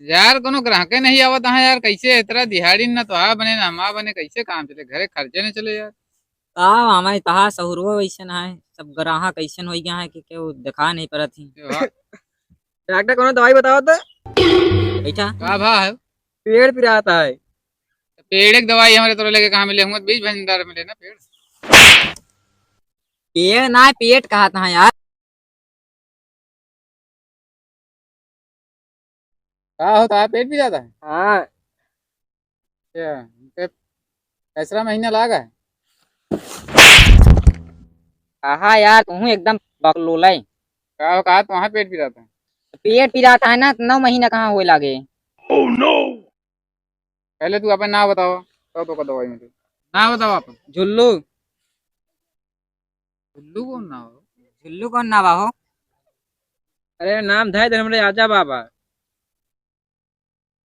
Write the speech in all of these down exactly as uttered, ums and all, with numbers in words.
यार, कोनो ग्राहके नहीं आवत है यार, कैसे इतना दिहाड़ी न तो आ बने, ना हमा बने, कैसे काम चले, घरे खर्चे न चले यार। का हमारे तहा सहुरवा वैसन है, सब ग्राहक ऐसन हो गया है कि केहू देखा नहीं परत ही। डॉक्टर, कोनो दवाई बताओ तो। बैठा। का भा है? पेट पिरात है। पेड़े के दवाई हमरे तोरे लगे कहाँ मिले? हुआ बीज भंडार में लेना पेड़। पेड़ ना, पेट कहा था यार। का होता है, पेट पिरात है? हाँ। अच्छा, ते तीसरा महीना लागा है? कहा यार, तू एकदम बकलोल है। का हो, कहा तुम्हारा पेट पिरात है? पेट पिरात है ना, नौ महीना कहाँ होए लागे। पहले तू अपन नाम बताओ, तब तो का दवाई मिले। नाम बताओ अपन। झुल्लू। झुल्लू कौन नाम हो? झुल्लू कौन नाम हो? अरे नाम धै दे हमरे आजा बाबा।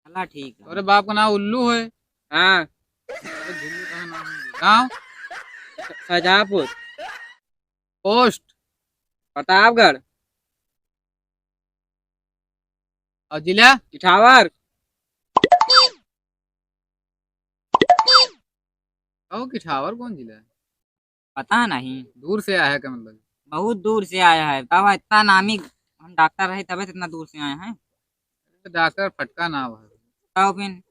चला ठीक है। तोरे बाप का नाम उल्लू है? हाँ। अरे झुल्लू कहाँ नाम है? गाँव? स-, शाहजहाँपुर। पोस्ट? प्रतापगढ़। और जिला? पिठावर। ओ, पिठावर कौन जिला है? पता नहीं। दूर से आया है का मतलब? बहुत दूर से आया है। तब इतना नामी हम डॉक्टर रहे, तबे तो इतना दूर से आए हैं। तो डॉक्टर फटका नाम है। तब फिर?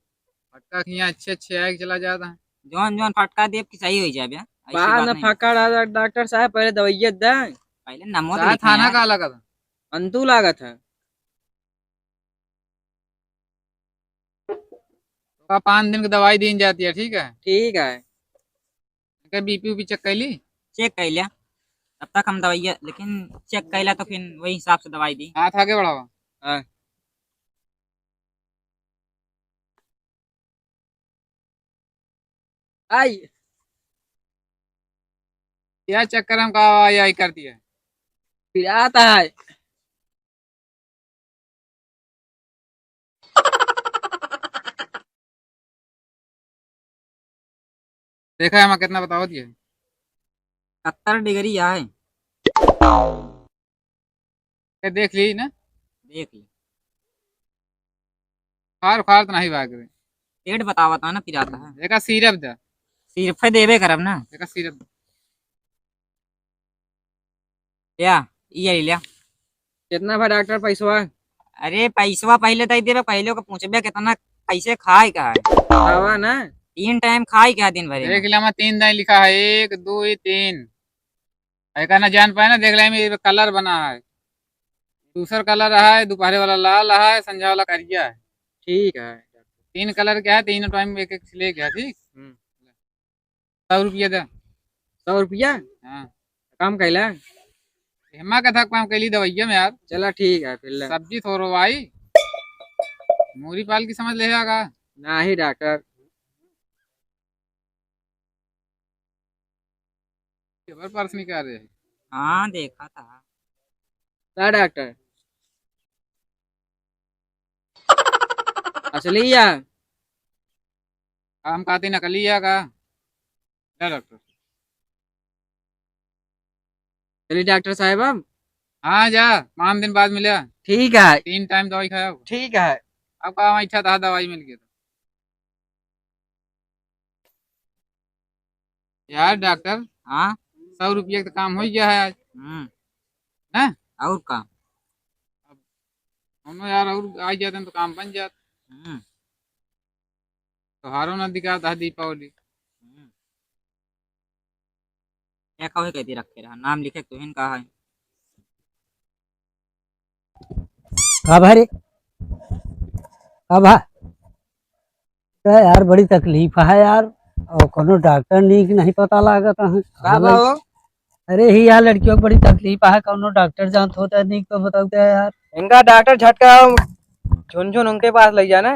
फटका के यहाँ अच्छे अच्छे आए के चला जाता है। जौन जौन फटका देब कि सही हो जाए, ऐसी बात ना नहीं। फटका डा-, डॉक्टर साहब पहले दवाइया दे। पहले नमो तो साहब लिखा थाना यार। का लगा था? अंतु लागत है। का पाँच दिन की दवाई दीन जाती है, ठीक है? ठीक है। इनका बीपी ऊपी चेक कर ली? चेक कर लिया। तब तक हम दवाइया, लेकिन चेक कर लिया तो फिर वही हिसाब से दवाई दी। हाथ आगे बढ़ाओ। हाँ। आई। क्या चक्कर में का आई आई करती है? पिरात है। देखा है, मैं कितना बताओ दिए। सत्तर डिग्री आए। ये देख ली ना? देख ली। खार खार तो नहीं भाग रहे। पेट बतावा था ना, पिराता है। देखा सिरप दे। सिरप देवे करब ना। देखा सिरप दे। या, ये ले लिया। कितना भा डॉक्टर पैसवा? अरे पैसवा पहले तय देबे, पहले को पूछबे कितना, कैसे खाए का है? खावा ना। तीन टाइम खाए का दिन भर में? देख ले, मैं तीन दाई लिखा है, एक, दो, ये तीन। एका ना जान पाए ना, देख ले, में कलर बना है, दूसर कलर है, दोपहरे वाला लाल है, संझा वाला करिया है। ठीक है। तीन कलर के है, तीनों टाइम एक एक ले गया, ठीक। हम्म। सौ रुपया दे। सौ रुपया? हाँ। काम कैला? हेमा का था काम कैली दवाइया में यार। चला ठीक है, फिर ले। सब्जी थोरो भाई। मूरी पाल की समझ ले आगा। नहीं डॉक्टर। जबर पर्स निकाल रहे हैं। हाँ, देखा था। का डॉक्टर? असली या? हम कहते नकली या का? जा डॉक्टर। चलिए डॉक्टर साहब, अब। हाँ, जा, पाँच दिन बाद मिले। ठीक है। तीन टाइम दवाई खाया हो। ठीक है। अब का वहाँ इच्छा था, दवाई मिल गई तो। यार डॉक्टर, हाँ? सौ रुपया का तो काम हो गया है आज। हम्म। हैं? और का? अब हम यार और आ जाते हैं तो काम बन जात। हम्म। त्योहारों ना दिखा था दीपावली। हम्म। क्या कहे कहती रखे रहा, नाम लिखे तुहिन का है। का भा रे? का भा? का यार, बड़ी तकलीफ है यार, और कोनो डॉक्टर नीक नहीं पता लागत है। का भा हो? अरे ही यार, लड़कियों को बड़ी तकलीफ है, कोनो डॉक्टर जानत होता है नीक तो बताओ क्या यार? इनका डॉक्टर झटका झुनझुन उनके पास ले जाना।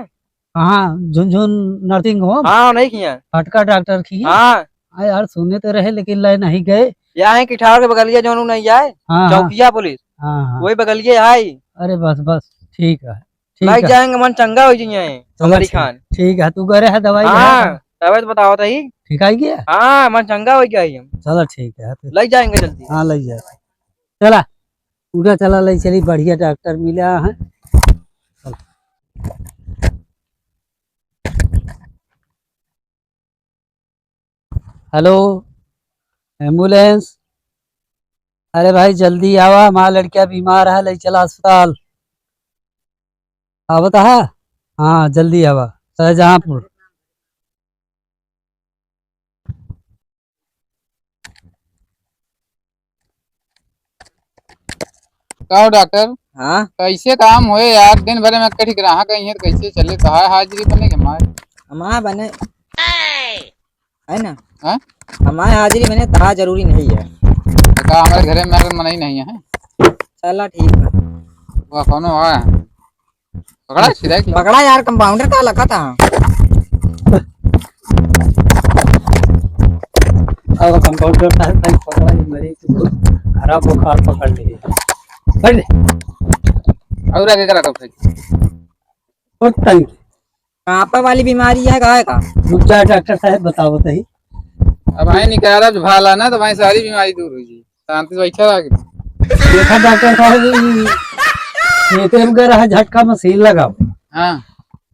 हाँ, झुनझुन nursing home। हाँ, नहीं किया। फटका डॉक्टर की। हाँ। हाँ यार, सुने तो रहे, लेकिन ले नहीं गए। या है कि ठावर के बगलिया जौन उ नहीं आए, हाँ, हाँ। चौकिया पुलिस। हाँ, हाँ। वही बगलिया है। अरे बस, बस, ठीक है, ठीक लग है। जाएंगे, मन चंगा हो जाइए, चलो, हमारी ठीक, खान। ठीक है, तू गए है दवाई हाँ, है? तबीयत बताओ तो ही। ठीक है, गया? हाँ, मन चंगा हो गया है हम। चलो, ठीक है, फिर। लग जाएंगे जल्दी। हाँ, लग जाए। चला, पूरा चला, ले चली, बढ़िया डॉक्टर मिला है। चल। हेलो, एम्बुलेंस। अरे भाई, जल्दी आवा, हमार लड़किया बीमार है, लई चला अस्पताल। आवत है? हाँ, जल्दी आवा, शाहजहांपुर। का हो डॉक्टर? हाँ? कैसे काम होए यार, दिन भर में कई ठे ग्राहक आई हैं, तो कैसे चले? कहाँ हाजिरी बने के हमारे? हमार बने, है ना? हाँ? हमार हाजिरी बने, तहा जरूरी नहीं है। तो का हमारे घरे में अगर मनई नहीं है? चला ठीक है। वह कौनो है? पकड़ा, सीधा एक पकड़ा यार, कंपाउंडर का लगा था। अब कंपाउंडर साहब, भाई पकड़ा, ये मरीज को खराब बुखार पकड़ लिए। बैठ ले। और आगे करा तो भाई। बहुत तंग। कांपे वाली बीमारी है, का है का? रुक जा डॉक्टर साहब, बताओ तो ही। अब भाई निकाला जो भाला ना, तो भाई सारी बीमारी दूर हो जाए। शांति से बैठा रहा के। देखा डॉक्टर साहब, ई, ई पेट में गरह झटका मशीन लगाओ। हाँ।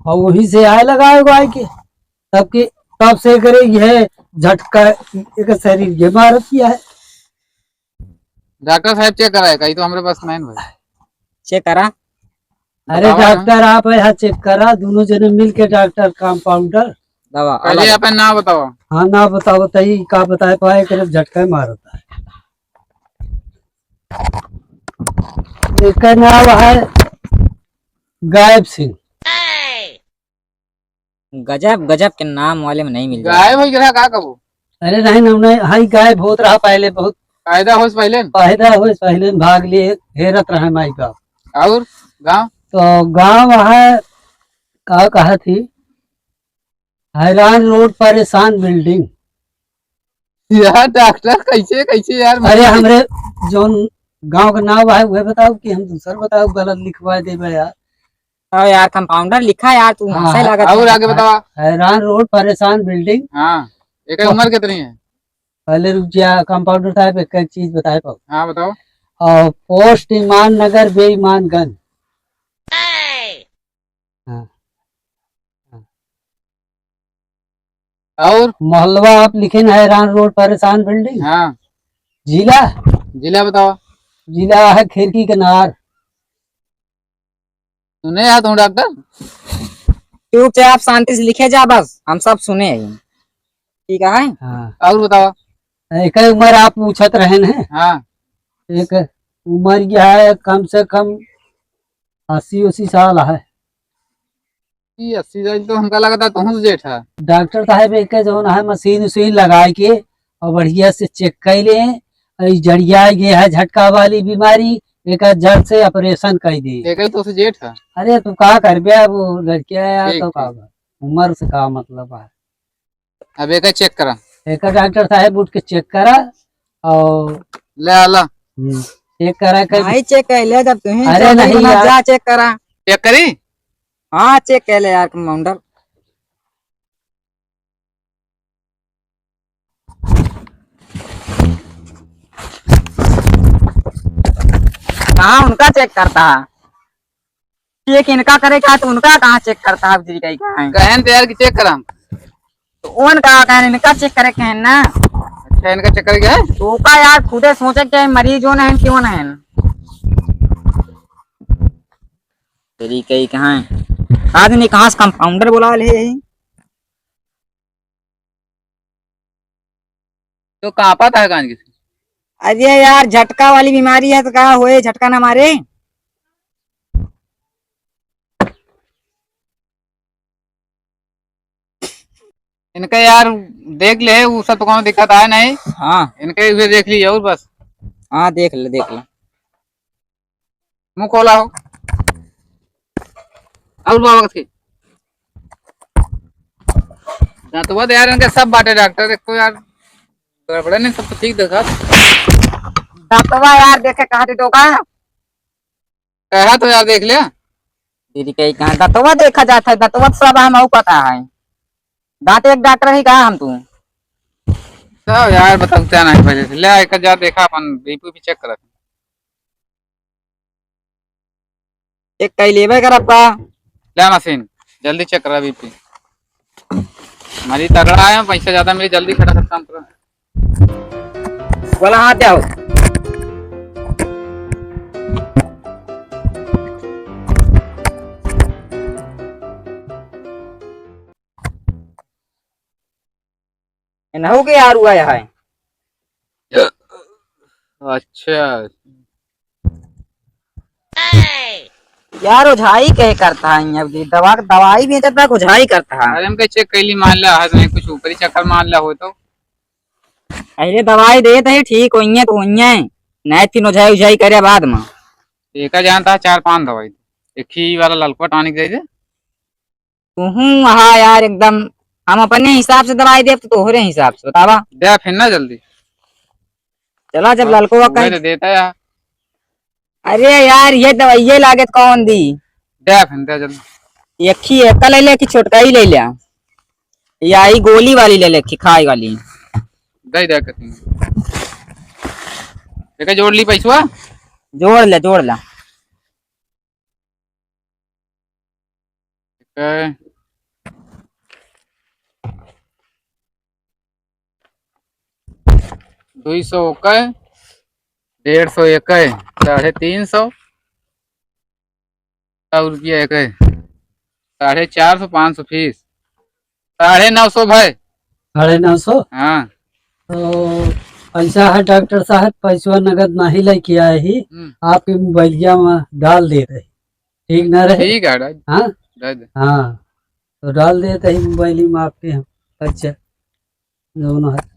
और वहीं से आए लगाए को आए के। तब के, तब से करे यह झटका, एक शरीर ये मारत किया है। डॉक्टर साहब चेक कराए का, ई तो हमरे पास नहीं भाई। चेक करा। अरे बताओ ना। डॉक्टर, आप यहाँ चेक करा, दोनों जने मिल के डॉक्टर कंपाउंडर। दवा पहले अलग। अपन नाम बताओ। हाँ, नाम बताओ, बताइए, का बताए पाए, एक झटका मारता है। एक नाम है गायब सिंह। गजब, गजब के नाम वाले में नहीं मिल रहा। गायब हो गया का कबो? अरे नहीं, नहीं, नहीं, हाई गायब होत रहा पहले बहुत। पैदा होस पहले न? पैदा होस पहले न भाग लिए, हेरत रहे माई बाप। और गाँव? तो गाँव है, का कहा थी, हैरान रोड परेशान बिल्डिंग। यार डॉक्टर, कैसे, कैसे यार? अरे हमरे जौन गाँव का नाम है, वह बताओ कि हम दूसर बताओ, गलत लिखवा देबे यार। हाँ यार, कंपाउंडर लिखा यार, तू हाँ, हंसे लागत और है। आगे बताओ। हैरान रोड परेशान बिल्डिंग। हाँ, एक तो उम्र कितनी है? पहले रुक जा, कंपाउंडर साहब, एक, एक चीज बताए पाओ। हाँ, बताओ। और पोस्ट ईमान नगर, बेईमानगंज। हाँ। हाँ। और? मोहल्ला आप लिखे ना, हैरान रोड, परेशान बिल्डिंग। हाँ। जिला? जिला बताओ। जिला है खिड़की के नार। सुने है तुम डॉक्टर? चुपचाप शांति से लिखे जा, बस हम सब सुने हैं। ठीक है? हाँ। और बताओ। एक उम्र आप पूछत रहे न? हाँ। एक उम्र यह है, कम से कम अस्सी उसी साल है। ई अस्सी साल तो हमका लगता तुहूँ से जेठ है। डॉक्टर साहब एक जौन है मशीन उशीन लगाए के और बढ़िया से चेक कर ले, और ई जड़िया ये है झटका वाली बीमारी, एक जड़ से ऑपरेशन कर दे। एक ही तो से जेठ है। अरे तू का करबे, अब वो लड़किया है यार, ठीक, तो का ठीक। बा? उम्र से का मतलब है? अब एका चेक करा। एका डॉक्टर साहब उठ के चेक करा और ले आला। हम्म, चेक करा कर। भाई चेक कर ले, जब तुहीं अरे चल रही नहीं ना, यार। जा चेक करा। चेक करी? हाँ, चेक कर ले यार, कंपाउंडर। कहाँ उनका चेक करता है? चेक इनका करे का, तो उनका कहाँ चेक करता है? तेरी कही का है? कहन तो यार कि चेक करा। तो उन का कहन, इनका चेक करे कहन ना। अच्छा, इनका चेक करे क्या है? तो का यार खुदे सोचे के मरीज होन है, क्यों ना है? तेरी कही कहाँ है? आदमी कहाँ से कंपाउंडर बुला ले यही? तो कांपत है कान किसी? अरे यार, झटका वाली बीमारी है तो का होए, झटका ना मारे। इनका यार देख ले, वो सब तो कोनो दिक्कत आए नहीं। हाँ। इनके उसे देख लीजिए और बस। हाँ, देख ले, देख ले। मुंह खोला हो। और बाबा के दांतवा तो यार इनके सब बाटे डॉक्टर, एक तो यार गड़बड़े नहीं, सब तो ठीक देखा। दांतवा यार देखे कहा थे तो का? कहा तो यार देख ले। दीदी कही कहाँ दांतवा देखा जाता है, दांतवा तो सब हम पता है। दांत एक डॉक्टर ही कहा हम तू। सब यार बताओ क्या नहीं पहले से। ले एक जा देखा अपन बीपी भी चेक करा। चेक कर लेबे करब का? ले मशीन, जल्दी चेक करा बीपी। मरीज तगड़ा है, पैसा ज्यादा मिले, जल्दी फटाफट काम करो। बोला, हाँ, क्या हो? इनहू के यार हुआ है। अच्छा। यार, ओझाई कहे करता है, अब दवा, दवाई बेचत बा, ओझाई करता है। अरे, हम कहे चेक कैली, मान ला, हाथ में कुछ ऊपरी चक्कर मान ला हो तो। पहले दवाई देत है, ठीक होइए तो होइए, नहीं तीन ओझाई, ओझाई करे बाद में। एका जानता है, चार पांच दवाई, एक ही वाला ललकवा टॉनिक दे दे। तुहूँ हाँ यार, एकदम हम अपने हिसाब से दवाई देब तो तोहरे हिसाब से बतावा। दे फिर ना जल्दी। चला जब हाँ, ललको का वही कहीं तो देता यार। अरे यार, ये दवाई ये लागत कौन दी? दे फिर दे जल्दी। एक ही एक ले ले कि छोटका ही ले ले? या ही गोली वाली ले ले कि खाए वाली? दे दे कती। एका जोड़ ली पैसवा? जोड़ ले, जोड़ ले। ठीक है। दुई सौ ओके, डेढ़ सौ एके, साढ़े तीन सौ, सौ रुपया एके, साढ़े चार सौ, पाँच सौ फीस, साढ़े नौ सौ भाई। साढ़े नौ सौ? हाँ। तो ऐसा है डॉक्टर साहब, पैसवा नगद नहीं लेके आए ही, हम्म। आपके मोबाइलिया में डाल दे रही, ठीक ना रहे? ठीक है, डाल। हाँ? डाल दे। हाँ, तो डाल देते ही मोबाइल में आपके हम। अच्छा, दोनों है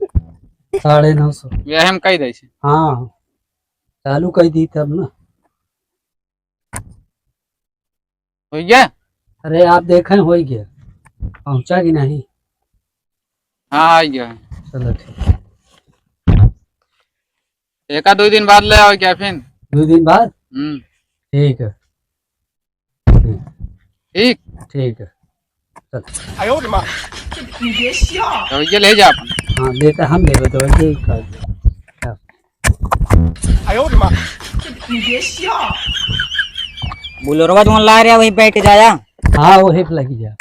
साढ़े नौ सौ। यह हम कह दे छी। हाँ, चालू कर दी तब ना। हो गया? अरे, आप देखें, हो गया, पहुँचा कि नहीं? हाँ, आ गया। चलो, ठीक। एका दो दिन बाद ले आओ क्या फिर? दो दिन बाद? हम्म। ठीक है। ठीक। ठीक है। चल। तो ये ले जा अपन। हाँ, लेते हम लेबे तो ठीक है। बोलेरोवा जौन ला रहे, वही बैठ जाया। हाँ, वही पे लगी जा।